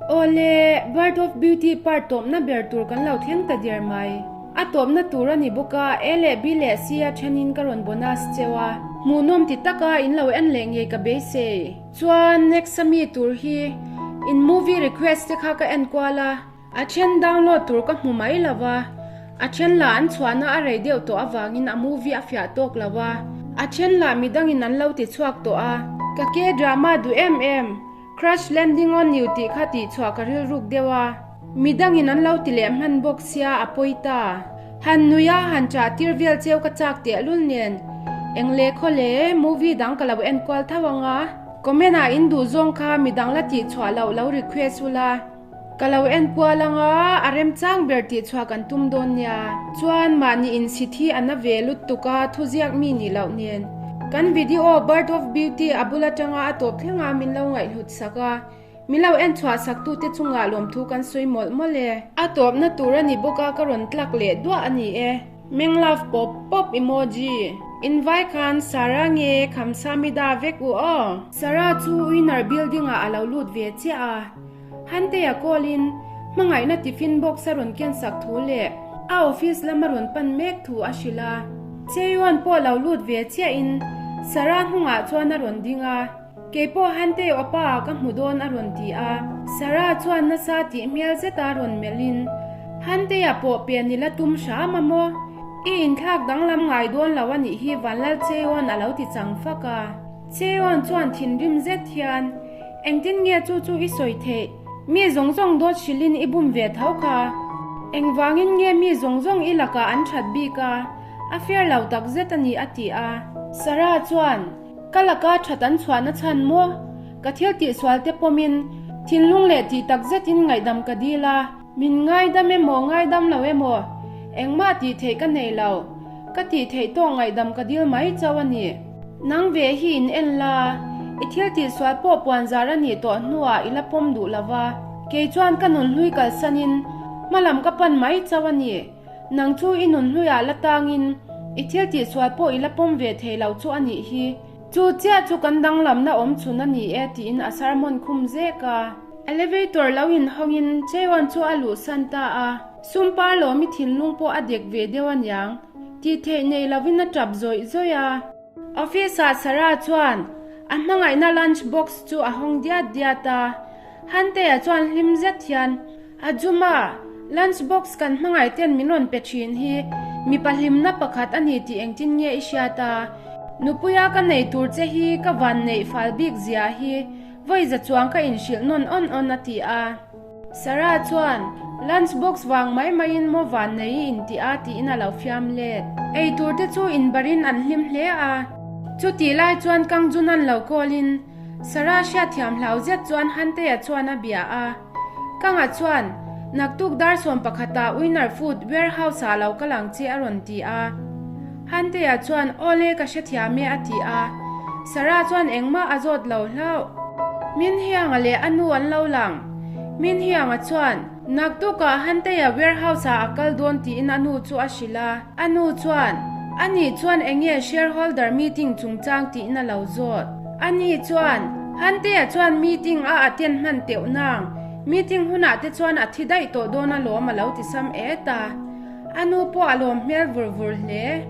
Awle, Birth of Beauty part tawpna ber tur kan lo thleng ta der mai. A tawpna tur a ni bawk a, A leh B leh C a thenin ka rawn bonus cheu a. Hmuhnawm ti taka in lo en leh ngei ka beisei. Chuan next a mi tur hi in movie request te kha ka en kual a. A then download tur ka hmu mai lo va, a then lah an chhuahna a rei deuh tawh avangin a movie a fiah tawk lo a, a then lah midangin an lo ti chhuak tawh a. Ka K-drama duh em em, Crush Landing on You tih kha tihchhuah ka rilruk deuh a, midangin an lo ti leh hman bawk sia a pawi ta. Han nui a, han chah tir vel cheu ka chak tehlul nen, eng leh khaw le, movie dang ka lo enkual tho ang a, comment ah in duh zawng kha midang la tihchhuah loh lo request ula. Ka lo en kual ang a, a remchang ber tih chhuah kan tum dawn nia. Chuan mahni insit hi a na ve lutuk a, thuziak mi nih loh nen. Kan video Birth of Beauty a bul atanga a tawp thleng a min lo ngaihhlut sak a, min lo en chhuah sak tute chungah lawmthu kan sawi mawlh mawlh e. A tawpna tur a ni bawk a, ka rawn tlak leh duah a ni e. Meng love pawp pawp emoji. Invai khan Sarah nge Khamsamida vek u aw. Sarah chu Winner building ah a lo lut ve chiah a. Hantea call-in hmangaihna tiffin box a rawn ken sak thu leh a office lama rawn pan mek thu a hrilh a. Chaeyoon pawh lo lut ve chiahin Sarah hnungah chuan a rawn ding a, Keipawh Hantei awpa ah ka hmu dawn a rawn ti a. Sarah chuan nasa tih hmel zeta rawn melhin, Hantea pawh pen i la tum hram a maw? I inthlak danglam ngai dawn lo a nih hi Vanlal Chaeyoon a lo ti chang fak a. Chaeyoon chuan thinrim zet hian, Engtin nge chu chu i sawi theih? Mi zawng zawng dawt hrilhin i bum ve tho kha. Engvangin nge mi zawng zawng i lakah an that bik a? A fair lo tak zet a ni a ti a. Sarah chuan, Ka laka that an chhuahna chhan maw? Ka thil tihsual te pawmin thinlung leh tih tak zetin ngaihdam ka dil a. Min ngaidam emaw ngaidam lo emaw engmah tih theih ka nei lo. Ka tih theih tawk ngaihdam ka dil mai chauh a ni. Nang ve hi in en la, i thil tihsual pawh puan zar a nih tawh hnuah i la pawm duh lo va. Kei chuan ka nun hlui kalsanin hmalam ka pan mai chauh a ni. Nang chu i nun hluiah la tangin i thil tihsual pawh i la pawm ve thei lo chu a nih hi. Chu chiah chu kan danglamna awm chhun a ni e tiin a sermon khum zek a. Elevator lo inhawngin Chaeyoon chu a luhsan ta a. Sumpa lawmi thinlung pawh a dek ve deuh aniang tih theih nei lovin a tap zawih zawih a. Office ah Sarah chuan a hmangaihna lunch box chu a hawng diat diat a. Hantea chuan hlim zet hian, Ajuma, lunch box kan hmangaih ten min rawn pe thin hi mipa hlimna pakhat a ni tih engtin nge i hriat a? Nupuia ka nei tur che hi ka van neih fal bik zia hi vawi za chuang ka inhrilh nawn awn awn a ti a. Sarah chuan, Lunch box vang mai maiin maw van nei i inti a tiin a lo fiam let. Ei tur te chu inbarin an hlim hle a. Chutih lai chuan Kang Junan lo call in, Sarah hriatthiam hlau zet chuan Hantea chuan a bia a. Kanga chuan, Naktuk dar sawm pakhatah Winner Food warehouse ah lo kal ang che a rawn ti a. Hantea chuan, Awle ka hrethiam e a ti a. Sarah chuan engmah a zawt lo hlauh. Min Hianga leh a nu an lo lang. Min Hianga chuan, Naktukah Hantea warehouse ah a kal dawn tiin a nu chu a hrilh a. A nu chuan, Ani chuan eng nge shareholder meeting chungchang tiin a lo zawt. Ani chuan, Hantea chuan meeting a attend hman teuh nang, meeting hunah te chuan a thi daih tawh dawn alawm a lo ti sam et a. A nu pawh a lawm hmel vur vur hle.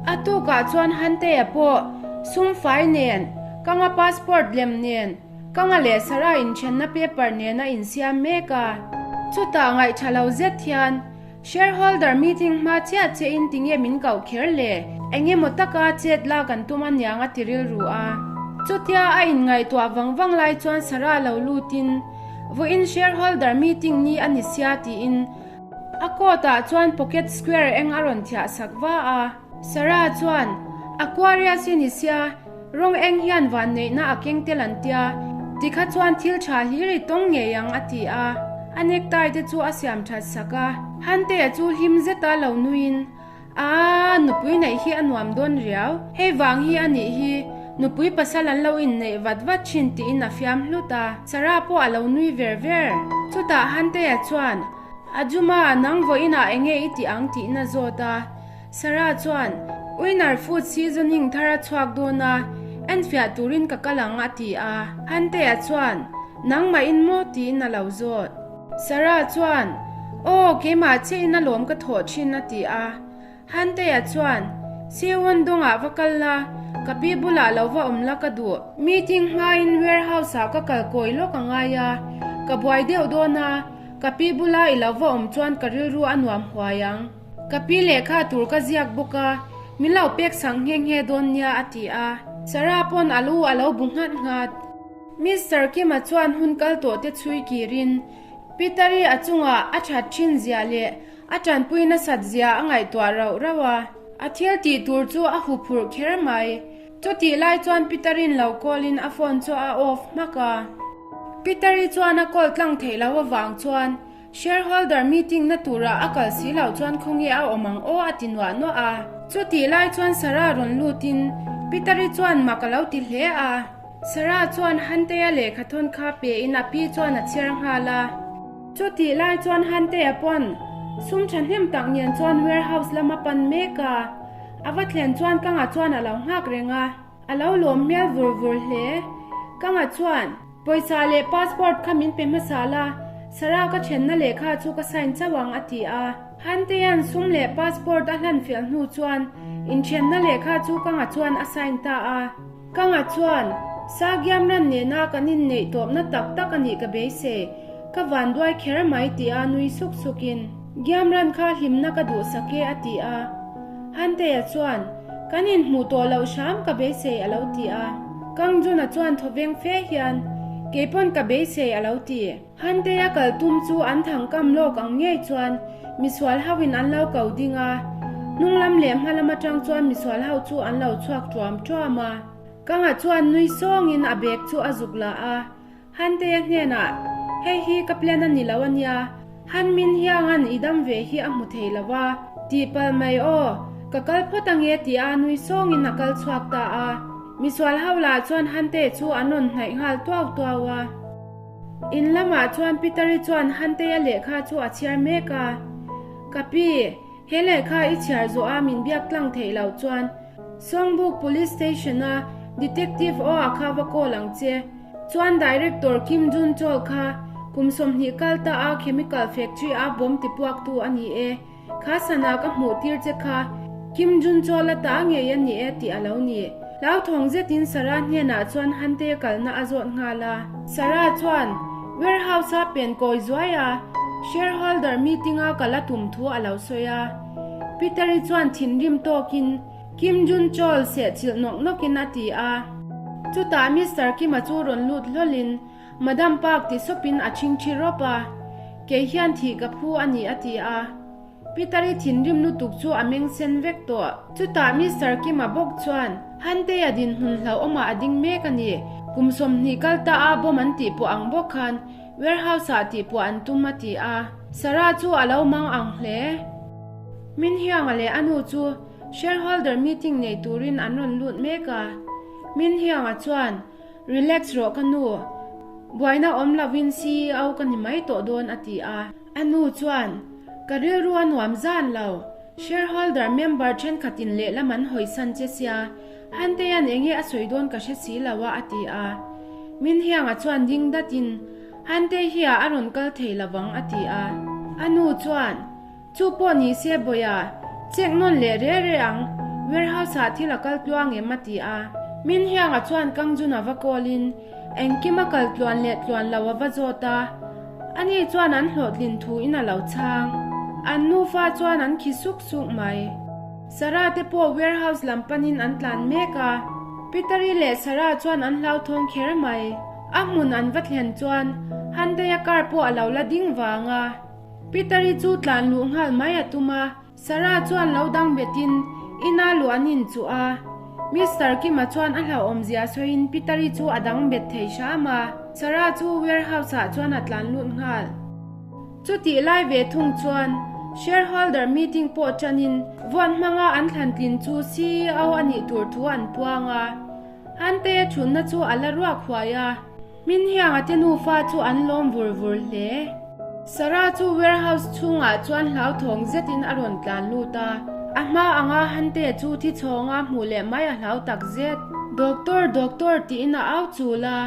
A tukah chuan Hantea pawh sum fai nen, Kanga passport lem nen, Kanga leh Sarah inthenna paper nen a insiam mek a. Chutah ngaihtha lo zet hian Shareholder meeting hma chiah chiahin tinge min koh kher le? Engemaw taka chet lak an tum aniang a ti rilru a. Chutia a inngaihtuah vang vang lai chuan Sarah lo lutin, Vawiin shareholder meeting ni a ni sia tiin A coat ah chuan pocket square eng a rawn thiah sak va a. Sarah chuan, Aquarius i ni sia, rawng eng hian vanneihna a keng tel an tia, tikha chuan thil tha hlir i tawng ngei ang a ti a. A necktie te chu a siam that sak a. Hantea chu hlim zeta lo nuiin, Aaa, nupui neih hi a nuam dawn riau. Hei vang hi a nih hi, nupui pasal an lo inneih vat vat thin tiin a fiam hlut a. Sarah pawh a lo nui ver ver. Chutah Hantea chuan, Ajuma, nang vawiinah eng nge i tih ang tiin a zawt a. Sarah chuan, Winner food seasoning thar a chhuak dawn a, enfiah turin ka kal ang a ti a. Hantea chuan, Nangmahin maw? tiin a lo zawt. Sarah chuan, Aw, keimah chiahin alawm ka thawh thin a ti a. Hantea chuan, Seoon dawngah va kal la, ka pi bulah lo va awm la ka duh. Meeting hmain warehouse ah ka kal kawi lawk a ngai a, ka buai deuh dawn a, ka pi bula i lo va awm chuan ka rilru a nuam huai ang. Ka pi lehkha tur ka ziak bawk a, min lo pek sak nghe nghe dawn nia a ti a. Sarah pawn a lu a lo bu nghat nghat. Mister Kima chuan hun kal tawh te chhui kirin Peter-i a chungah a that thin zia leh a tanpui nasat zia a ngaihtuah rauh rauh a. A thil tih tur chu a huphurh kher mai. Chutih lai chuan Peter-in lo call-in a phone chu a off hmak a. Peter-i chuan a call tlang theih loh avang chuan Shareholder meeting na turah a kal si loh chuan khawnge a awm ang aw a ti nuah nuah a. Chutih lai chuan Sarah rawn lutin Peter-i chuan mak a lo ti hle a. Sarah chuan Hantea lehkha thawn kha pein a pi chuan a chhiar nghal a. Chutih lai chuan Hantea pawn sum thahnem tak nen chuan warehouse lama pan mek a. A va thlen chuan Kanga chuan a lo nghak reng a. A lo lawm hmel vur vur hle. Kanga chuan, Pawisa leh passport kha min pe hmasa la, Sarah ka thenna lehkha chu ka sign chauh ang a ti a. Hantea'n sum leh passport a hlan fel hnu chuan inthenna lehkha chu Kanga chuan a sign ta a. Kanga chuan, Sagiam ran nena kan inneih tawpna tak tak a nih ka beisei, ka vanduai kher mai ti a nui suk sukin, Giam ran kha hlimna ka duhsak e a ti a. Hantea chuan, Kan inhmuh tawh loh hram ka beisei a lo ti a. Kangjuna chuan thawveng fe hian, Keipawn ka beisei a lo ti. Hantea kal tum chu an thangkam lawk ang ngei chuan misual ho in an lo ko ding a, hnung lam leh hma lam atang chuan misual ho chu an lo chhuak tuam tuam a. Kanga chuan nui sawngin a bag chu a zuk la a, Hantea hnenah, Hei hi ka plan a ni lo a nia, Han min hiangan i dam ve hi a hmu thei lo a, tih palh mai aw, ka kal phawt ange ti a nui sawngin a kal chhuak ta a. Misual ho lah chuan Hantea chu an rawn hnaih nghal tuau tuau a. In lamah chuan Peter-i chuan Hantea lehkha chu a chhiar mek a, Ka pi, he lehkha i chhiar zawh a min biak tlang theih loh chuan Songbuk Police Station-a Detective aw a kha va call ang che. Chuan Director Kim Jun Chol kha kum 20 kal ta a chemical factory a bomb tipuaktu a ni e. Kha sana ka hmuh tir che kha Kim Jun Chol a ta ngei a ni e tih a lo ni. Hlauthawng zetin Sarah hnenah chuan Hante kalna a zawt nghal a. Sarah chuan warehouse a pen kawi zuai a, shareholder meeting a kal a tum thu a lo sawi a. Peter-i chuan thinrim tawkin Kim Jun Chol sehchilh nawk nawkin a ti a. Chutah Mister Kim-a chu rawn lut hlawlin Madam Park ti sawpin a chhingchhi rawp a, Kei hian thih ka phu a ni a ti a. Peter-i thinrim lutuk chu a meng sen vek tawh. Chutah Mister Kim-a bawk chuan Hantea dinhmun hlauhawmah a ding mek a ni. Kum 20 kal ta a bomb an tih pawh ang bawk khan warehouse-ah tih pawh an tum a ti a. Sarah chu a lo mang ang hle. Min Hianga leh a nu chu shareholder meeting nei turin an rawn lut mek a. Min Hianga chuan Relax rawh ka nu, buaina awm lovin CEO ka ni mai tawh dawn a ti a. A nu chuan, Ka rilru a nuam zan lo, shareholder member thenkhatin lehlam an hawisan che sia, Hantea'n enge a sawi dawn ka hre si lo a a ti a. Min Hianga chuan ding datin, Hantei hi a a rawn kal thei lovang a ti a. A nu chuan, Chu pawh ni se Bawiha, check nawn leh re re ang, warehouse ah thil a kal tluang em a ti a. Min Hianga chuan Kangjun a va call in engkim a kal tluan leh tluan lo a va zawt a, ani chuan an hlawhtlin thu in a lo chhang. An nufa chuan an khi suk suk mai. Sarah te pawh warehouse lam panin an tlan mek a, Peter-i leh Sarah chuan an hlauthawng kher mai. A hmun an va thlen chuan Hyundai-a car pawh a lo la ding vang a. Peter-i chu tlan luh nghal mai a tum a, Sarah chuan lo dang betin ina luh an inchuh a. Mister Kim-a chuan a hlauhawmzia sawiin Peter-i chu a dang bet thei hram a, Sarah chu warehouse-ah chuan a tlan lut nghal. Chutih lai ve thung chuan shareholder meeting pawh tanin vote hmanga an thlan tlin chu CEO a nih tur thu an puang a. Hante thunna chu a la ruak huai a. Min hianga te nufa chu an lawm vur vur hle. Sarah chu warehouse chhungah chuan hlauthawng zetin a rawn tlan lut a, a hma anga Hante chu thi chhawnga hmuh leh mai a hlau tak zet. Doctor, doctor tiin a au chul a.